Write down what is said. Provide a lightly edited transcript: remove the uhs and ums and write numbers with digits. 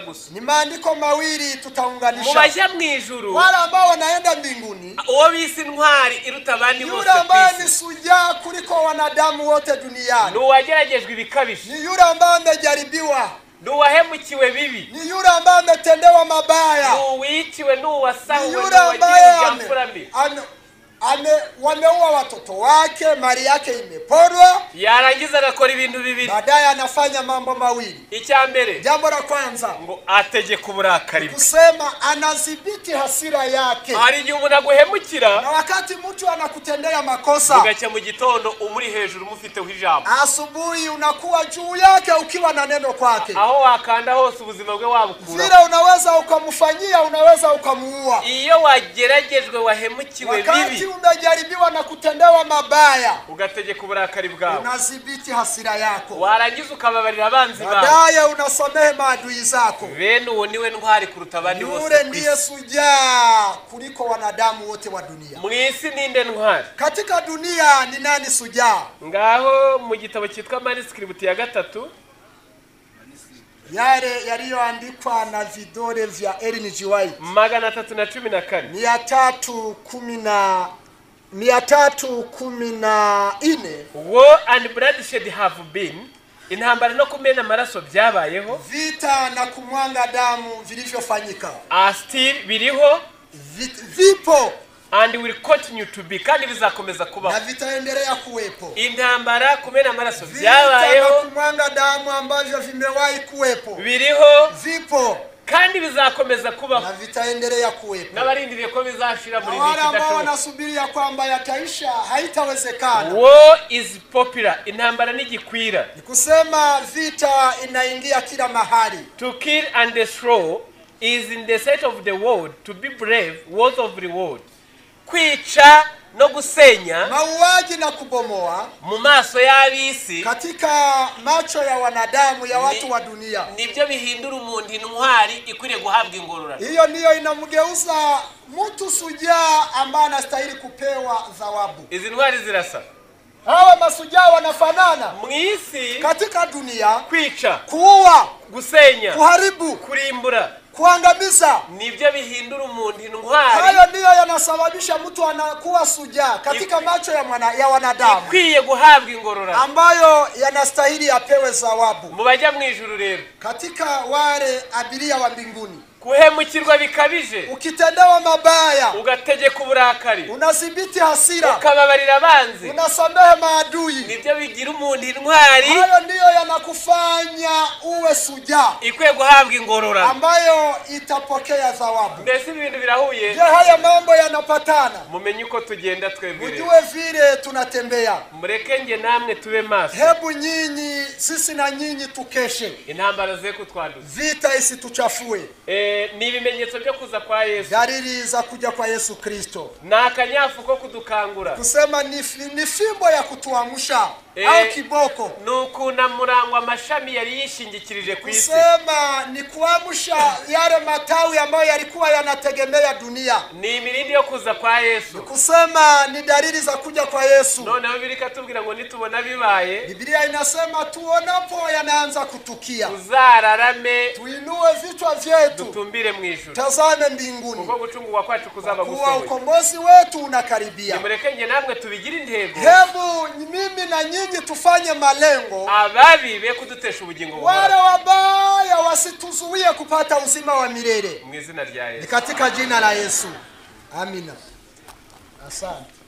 Gusa Ni maandiko mawili tutaunganisha. Mu bajya mu ijuru, Wale ambao wanaenda mbinguni, uwo bise intwari iruta abandi bose yule ku ambaye ni isi shujaa kuliko wanadamu wote duniani ni uwageragejwe ibikabije, ni yule ambaye amejaribiwa, ni uwahemukiwe bibi, ni yule ambaye ametendewa ni mabaya, uwiciwe, ni ni uwasahuwe, ni yule ambaye uwagiye ame, mfura mbi, wameua watoto wake, mali yake imeporwa. Yarangiza agakora ibintu bibiri. Baadaye anafanya mambo mawili. Icya mbere, Jambo la kwanza, ngo ategeka uburakari bwe. kusema anadhibiti hasira yake. Hari igihe umuntu aguhemukira, Na wakati mtu anakutendea makosa, ugacya mu gitondo umuri hejuru umufiteho ijambo, asubuhi unakuwa juu yake ukiwa na neno kwake. Aho wakanda hose ubuzima bwe wabukura. Vile unaweza ukamfanyia, unaweza ukamuua. Iyo wageragejwe, wahemukiwe Wakati bibi, umejaribiwa na kutendewa mabaya, ugategeka uburakari bwawe, unadhibiti hasira yako, warangiza ukababarira abanzi bawe, baadaye unasamehe maadui zako. Bene uwo niwe ntwari kuruta abandi bose Yule ku ndiye isi. shujaa kuliko wanadamu wote wa dunia. Mu isi ninde ntwari? Katika dunia ni nani shujaa? Ngaho mu gitabo cyitwa manuscript ya gatatu, Yale yaliyoandikwa na vidole vya Ellen G. White, 314, 314. War and bloodshed have been, intambara no kumena amaraso byabayeho, Vita na kumwanga damu vilivyofanyika, are still, biriho, vipo and will continue to be, kandi bizakomeza na kubaho. Vitaendelea kuwepo. Intambara, kumena amaraso Vita na byabayeho, kumwanga damu ambavyo vimewahi kuwepo, biriho, vipo kandi bizakomeza kubaho. Na vitaendelea kuwepo. N'abarindiriye ko bizashira Na muri wale ambao bidashoboka. wanasubiria kwamba yataisha, haitawezekana. War is popular, intambara n'igikwira. Ni kusema vita inaingia kila mahali. To kill and destroy is in the sight of the world, to be brave worth of reward. Kwica no gusenya Mauaji na kubomoa mu maso y'ab'isi katika macho ya wanadamu, ya watu wa dunia, nibyo bihindura umuntu intwari ikwiriye guhabwa ingororano. Hiyo ndiyo inamgeuza mtu shujaa ambaye anastahili kupewa thawabu. Izi ntwari zirasa. Hawa mashujaa wanafanana Mu isi, katika dunia: kwica, kuua, gusenya, kuharibu, kurimbura kuangamiza. Nibyo bihindura umuntu intwari Hayo ndiyo yanasababisha mtu anakuwa shujaa katika macho ya wanadamu, ikwiye guhabwa ingororano. Ambayo yanastahili apewe thawabu. Mu bajya mu ijuru rero, Katika wale abiria wa mbinguni, guhemukirwa bikabije, ukitendewa mabaya, ugategeka uburakari, unadhibiti hasira, ukababarira abanzi, unasamehe maadui, nibyo bigira umuntu intwari hayo ndiyo yanakufanya uwe shujaa ikwiye guhabwa ingororano. Ambayo itapokea thawabu. Mbese ibi bintu birahuye? Je, haya mambo yanapatana? Mumenye uko tugenda twebwe rero. Mjue vile tunatembea. Mureke nge namwe tube maso. Hebu nyinyi, sisi na nyinyi tukeshe, Intambara ze kutwanduza. Vita isituchafue. Eh, ni ibimenyetso byo kuza kwa Yesu. Dalili za kuja kwa Yesu Kristo, Ni akanyafu ko kudukangura. Kusema ni fimbo ya kutuamsha Eh, au kiboko, ni ukunamura ngo amashami yari yishingikirije ku isi. Kusema ni kuamsha yale matawi ambayo yalikuwa yanategemea dunia. Ni imirindi yo kuza kwa Yesu. Kusema ni dalili za kuja kwa Yesu. Noneho Bibiliya ikatubwira ngo nitubona bibaye, Biblia inasema tuonapo yanaanza kutukia, tuzararame, tuinue vichwa vyetu, dutumbire mu ijuru, tazame mbinguni, kuko gucungurwa kwacu kuzaba kuwa gusohoye. Ukombozi wetu unakaribia. Nimureke nge namwe tubigire intego, Hebu mimi na nyinyi tufanye malengo, ababi be kudutesha ubugingo wale buhoraho. Wabaya wasituzuie kupata uzima wa milele. Mu izina rya Ni Yesu. katika jina la Yesu, amina. Asante.